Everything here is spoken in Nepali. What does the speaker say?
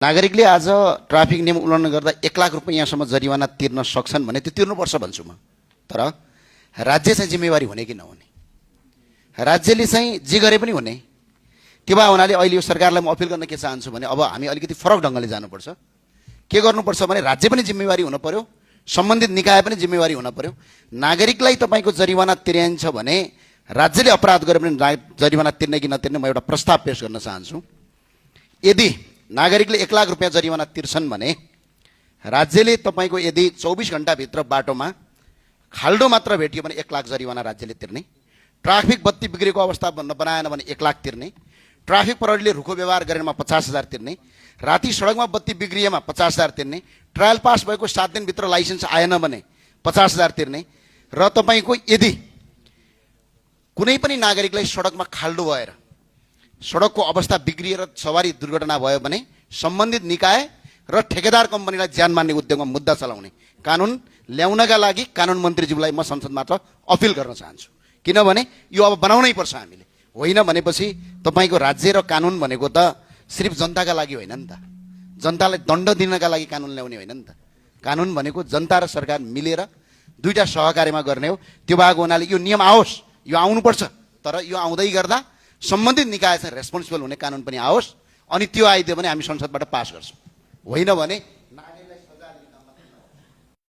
नागरिकले आज ट्राफिक नियम उल्लङ्घन गर्दा 1 लाख रुपैयाँसम्म जरिवाना तिर्न सक्छन् भने त्यो तिर्नुपर्छ भन्छु म। तर राज्य चाहिँ जिम्मेवारी हुने कि नहुने, राज्यले चाहिँ जे गरे पनि हुने, त्यो भए हुनाले अहिले यो सरकारलाई म अपिल गर्न के चाहन्छु भने अब हामी अलिकति फरक ढङ्गले जानुपर्छ। के गर्नुपर्छ भने राज्य पनि जिम्मेवारी हुन पर्यो, सम्बन्धित निकाय पनि जिम्मेवारी हुन पर्यो। नागरिकलाई तपाईको जरिवाना तिर्याइन्छ भने राज्यले अपराध गरे पनि जरिवाना तिर्ने कि नतिर्ने म एउटा प्रस्ताव पेश गर्न चाहन्छु। यदि नागरिकले 1 लाख रुपैयाँ जरिवाना तिर्छन् भने राज्यले तपाईको यदि 24 घण्टाभित्र बाटोमा खाल्डो मात्र भेटियो भने 1 लाख जरिवाना राज्यले तिर्ने, ट्राफिक बत्ती बिग्रेको अवस्था बनाएन भने 1 लाख तिर्ने, ट्राफिक प्रहरीले रुखो व्यवहार गरेमा 50,000 तिर्ने, राति सडकमा बत्ती बिग्रिएमा 50,000 तिर्ने, ट्रायल पास भएको 7 दिनभित्र लाइसेन्स आएन भने 50,000 तिर्ने र तपाईको यदि कुनै पनि नागरिकलाई सडकमा खाल्डो भएर सडकको अवस्था बिग्रिएर सवारी दुर्घटना भयो भने सम्बन्धित निकाय र ठेकेदार कम्पनीलाई ज्यान मार्ने उद्योगमा मुद्दा चलाउने कानुन ल्याउनका लागि कानुन मन्त्रीज्यूलाई म संसदबाट अपिल गर्न चाहन्छु। किनभने यो अब बनाउनै पर्छ हामीले, होइन भनेपछि तपाईको राज्य र कानुन भनेको त सिर्फ जनताका लागि होइन नि त, जनतालाई दण्ड दिनका लागि कानुन ल्याउने होइन नि त। कानुन भनेको जनता र सरकार मिलेर दुईटा सहकार्यमा गर्ने हो। त्यो भएको हुनाले यो नियम आओस्, यो आउनुपर्छ, तर यो आउँदै गर्दा सम्बन्धित निकाय चाहिँ रेस्पोन्सिबल हुने कानुन पनि आओस्, अनि त्यो आइदियो भने हामी संसदबाट पास गर्छौँ। होइन भने